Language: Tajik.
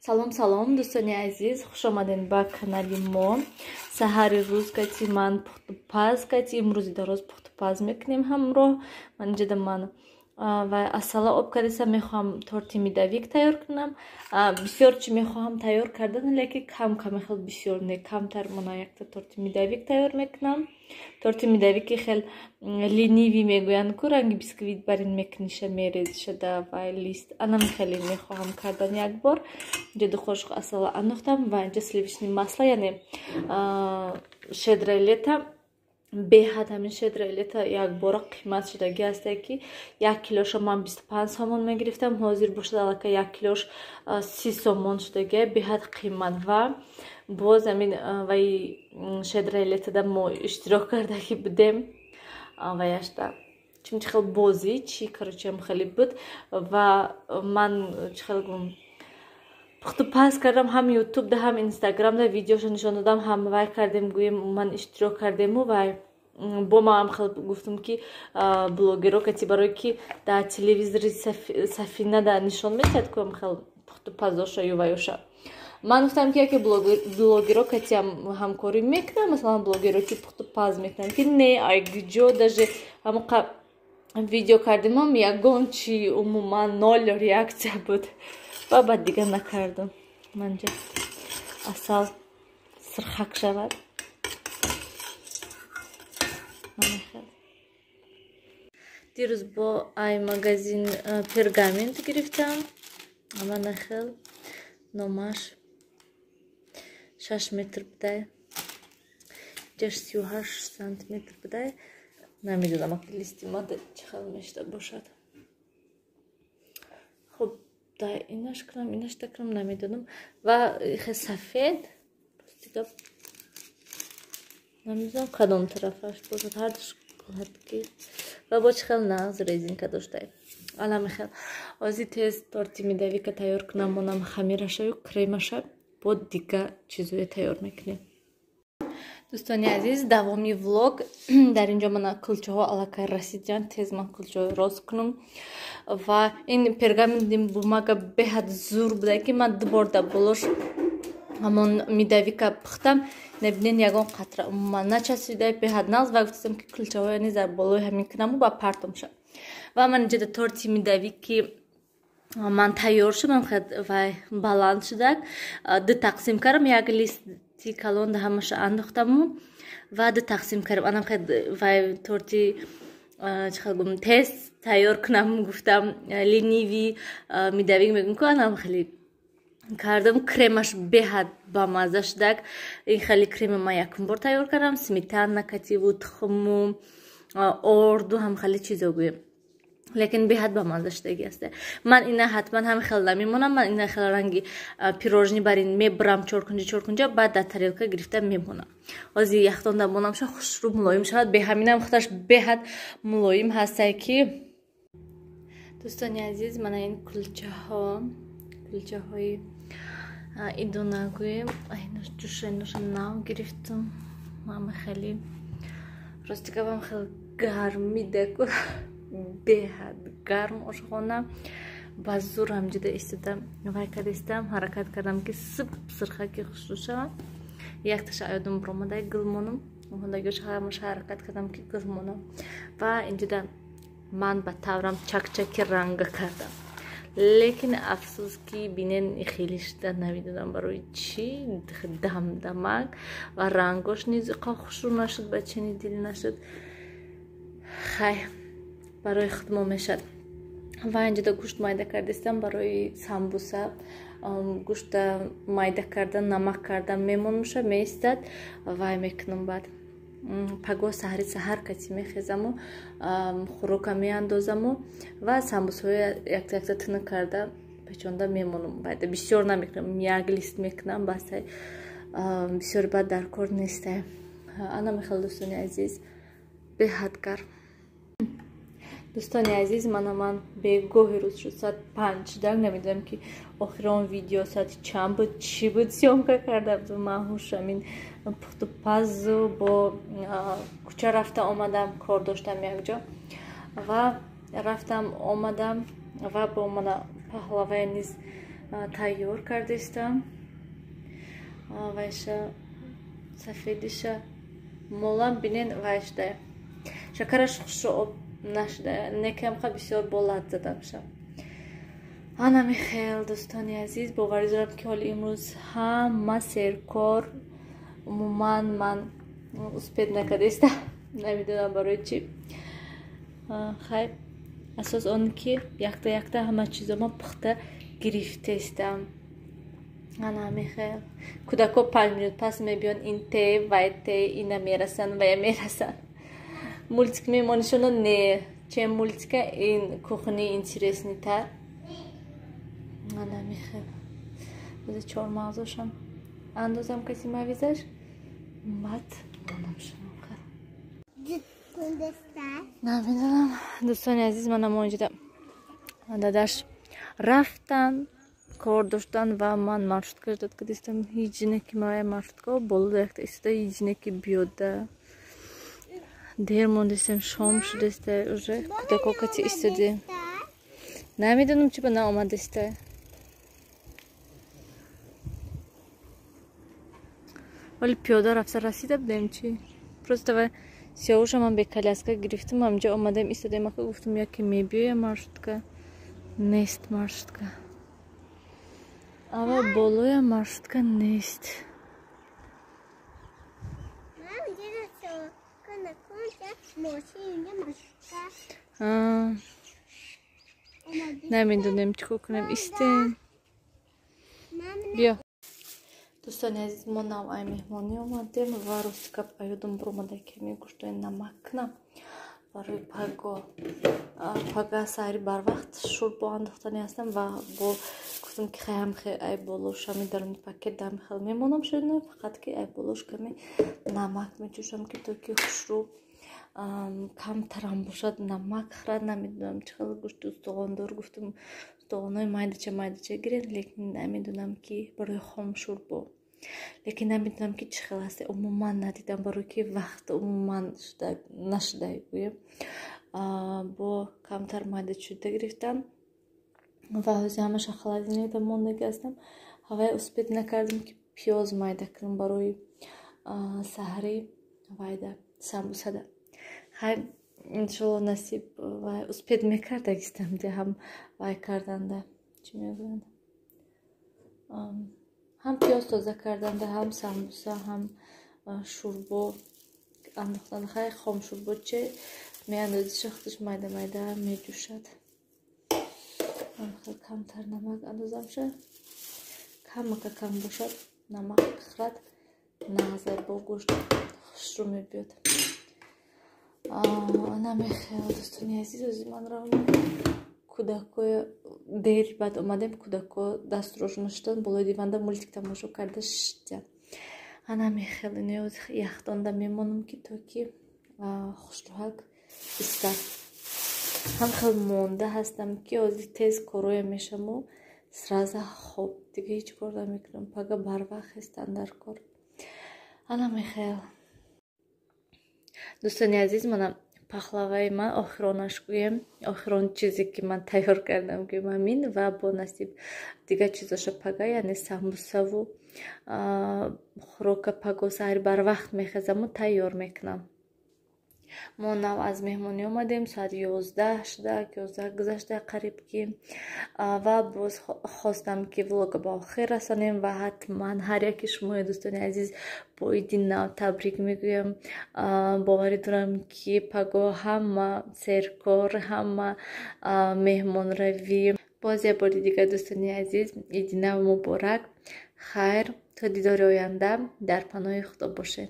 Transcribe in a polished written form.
Салом, салом, дӯстони азиз, хуш омадед ба канали мо. Саҳари рӯз кати ман пухтупаз кати имрӯзи дароз пухтупаз мекунем ҳамроҳ. Ман инҷода ман ва асала об кардеса, мехоҳам торти медовик тайёр кунам. Бисёр чӣ мехоҳам тайёр кардан, лекин кам кам, хел бисёр не, камтар. Мана якта торти медовик тайёр мекунам. Торти медовики хел ленивый мегӯянд ку, ранги бисквит барин мекуниша, мерезишада вай лист, анам хеле мехоҳам кардан як бор. Инҷа ду қошуқ асала андохтам ва инҷа сливочный масло, яъне «Щедрое лето». Беҳад ҳамин «Щедрое лето» якбора қимат шудагӣ ҳасте, ки як килоша ман 25 сомон мегирифтам, ҳозир бошад аллакай як килош 30 сомон шудагия, беҳад қимат. Ва боз ҳамин ваи «Щедрое лето» да мо иштирок кардагӣ будем, ваяшда чун чи хел бозӣ чи, короче, хеле буд. Ва ман чӣ хел гум пухтупаз кардам, ҳам Ютубда, ҳам Инстаграмда видеошо нишон додам, ҳам вай кардем, гӯем, ман иштирок кардему. Вай бо маам хел гуфтум, ки блогеро кати, барое ки дар телевизори Сафина да нишон метиҳад ку хел пухтупазоша ю ваёша. Ман гуфтам, ки яке блогеро катиам ҳамкорӣ мекунам, масалан, блогеро ки пухтупаз мекунам, ки не, ай гиҷо даже ҳамоқа видео кардемам, ягон чи, умуман ноль реакция буд ва баъд дига накардам. Манҷа асал сирхак шавад. Дирӯз бо ай магазин пергамент гирифтам, аманахел номаш 6 метр будай, ҷаш 38 сантиметр будай. Намедонам, листи мада чӣ хел мешта бошад. Хуб, да, инаш кунам, инаш кунам, намедонам. Ва хе сафед, рости гап, намедонам кадом тарафаш бошад, ҳардуш ки. Ва бо чӣ хел нағз резинка доштай. Аламихел ози тез торти медовика тайёр кунам, монам хамирашаю кремаша, бо дига чизое тайёр мекунем. Дӯстони азиз, давоми влог. Дар инҷо мана кулчаҳо аллакай расидианд. Тез ман кулчаҳои рост кунам. Ва ин пергамент бумага беҳад зур буда, ки ман ду бор дар болош ҳамон медовика пухтам, набинен, ягон қатра умуман начасида, беҳад нағз. Ва гуфтам, ки кулчаҳоя низ дар болои ҳамин кунаму ба партомша. Ва ман инҷода торти медовики ман тайёр шудам, вай баланд шудак, ду тақсим кардам, як листи калонда ҳамаша андохтаму ва ду тақсим кардам. Анам вай торти чӣ хел гум, тез тайёр кунам гуфтам, ленивый медовик мегӯм ку, анам хеле кардам. Кремаш беҳад бамазза шудак. Ин хеле крема ман якум бор тайёр кардам, сметана кативу тухму орду, ҳам хеле чизо гӯем, лекин беҳад бамазза шудагӣ аст. Ман ина ҳатман ҳами хел намемонам, ман ина хел ранги пирожный бар ин мебурам, чоркунҷа чоркунҷа, баъд дар тарелка гирифта мемонам. Ҳозир яхтонда монамша, хушрӯ мулоим шавад. Беҳаминам худаш беҳад мулоим ҳастай ки. Дӯстони азиз, мана ин кулчаҳо, кулчаҳои идона гӯем, ҷӯшаноша нав гирифтам. Мама хеле, рости гапам, хеле гармидаку, беҳад гарм ошхона. Ба зур ҳамҷида истода вай кардистам, ҳаракат кардам, ки сиб сирхаки хушрӯ шавам. Якташа аёдум биромадай, гул монам, мондагиош ҳамаша ҳаракат кардам, ки гул монам. Ва инҷода ман ба таврам чакчаки ранга кардам, лекин афсӯс, ки бинен, хеле шуда, намедонам барои чӣ дамдамак ва рангош низ иқа хушрӯ нашуд, ба чини дил нашуд. Хай, барои худмо мешад. Ва инҷода гӯшт майда кардистам барои самбуса. Гӯшта майда карда, намак карда мемонмуша, меистад, вай мекунам. Баъд пагоҳ саҳари саҳар кати мехезаму хӯрока меандозаму ва самбусҳои якта якта тинук карда печонда мемонам. Баъд бисёр намекунам, як лист мекунам, басай, бисёр баъд дар кор нестай. Ана мехел, дӯстони азиз, беҳад гарм. Дӯстони азиз, мана ман бегоҳи рӯз шуд, соат 5 шуда. Намедонам, ки охирон видео соати чанд буд, чӣ буд, съёмка карда будам. Ман ҳушам ин пухтупазу бо кӯча рафта омадам, кор доштам якҷо ва рафтам омадам. Ва бо мана паҳлавая низ тайёр кардистам. Вайша сафедиша молам бинен вайшда. Шакараш хушро об нашуда, некамқа бисёр болат задамша. Ана михел, дӯстони азиз, боварӣ дорам, ки ҳоли имрӯз ҳама серкор, умуман ман успеть накардаиста, намедонам барои чӣ. Хай, асос он ки якта якта ҳама чизо ма пухта гирифтестам. Ана михел, кӯдако 5 минут пас мебиён, ин те вай те, ина мерасанд, вая мерасанд, мультик мемонишоно, не чем мультика ин кухни интересный тар. Ана михел, ози чормағзошам андозам каси мавизаш, баъд монамшонам. Намедонам, дӯстони азиз, манам онҷода дадаш рафтан, кор доштан ва ман маршрутка ждать кардистам. Ҳеҷ ки мая маршрутка боло якта истода, ҳеҷ ки биёда. Дер мондистем, шом шудеста уже, кӯдако кати истоди. Намедонам, чӣ ба наомадиста. Вале пиёда рафта расида будем, чӣ, просто вай сиёвуша ман бе коляска гирифтам, ҳамҷо омадем, истодем. Ака, гуфтам, яке мебиёя маршрутка, нест маршрутка. Ава болоя маршрутка нест. Намедонем, чӣ кор кунем, истем. Биё, дӯстони азиз, мо нав ай меҳмонӣ омадем ва рости гап, аёдам буромада, ками гӯштои намак кунам барои паго. Пага саҳари барвақт шӯрбо андохтанӣ ҳастам ва бо гуфтам, ки хаям ай болош ҳами даруни пакет дами хел мемонам шуд, фақат ки ай болош ками намак мечӯшам, ки то ки хушрӯ камтарам бошад, намак хӯрад. Намедонам, чӣ хел гӯшти устухондор, гуфтам, устухонҳои майдача майдача гиред, лекин намедонам, ки барои хом шӯрбо, лекин намедонам, ки чӣ хел ҳаст, умуман надидам, барои ки вақт умуман нашуда гӯем. Бо камтар майда чӯда гирифтам ва ҳозир ҳамаша холодильник да мондагӣ ҳастам. Ҳавай успеть накардам, ки пиёз майда кунам барои саҳари вайда, самбусада. Хай, иншолло, насиб, вай успеть мекардагистам, де ҳам вай карданда, чӣ мегӯянд, ҳам пиёз тоза карданда, ҳам самбуса, ҳам шӯрбо андохтанда. Хай, хом шӯрбо че меандозиша, худаш майда майда меҷӯшад. Хел камтар намак андозамша, камака кам бошад, намак хӯрад нағза, бо гӯшт хушрӯ мебиёд. Ана мехел, дӯстони азиз, ози ман равам кӯдакои, дер баъд омадем, кӯдако дастрошона шудан, болои диванда мультик тамошо карда шиштян. Ана мехел, яхдонда мемонам, ки то ки хушрӯҳак истад. Ҳам хел монда ҳастам, ки ҳозир тез короя мешаму сразу хоб, дига ҳеҷ кор намекунам. Пага барвақт ҳестан дар кор. Ана мехел, дӯстони азиз, мана пахлаваи ман охиронаш гӯем, охирон чизе ки ман тайёр кардам гӯем ҳамин. Ва бо насиб дигар чизоша пага, яъне самбусаву хӯрока паго саҳари барвақт мехезаму тайёр мекунам. Мо нав аз меҳмонӣ омадем, соати 11 шуда, 11 гузашта қариб ки. Ва боз хостам, ки влога ба охир расонем ва ҳатман ҳар яки шумои дӯстони азиз бо иди нав табрик мегӯям. Боварӣ дорам, ки паго ҳама серкор, ҳама меҳмонравӣ. Боз як бори дигар, дӯстони азиз, иди нав муборак. Хайр, то дидори оянда, дар паноҳи Худо бошед.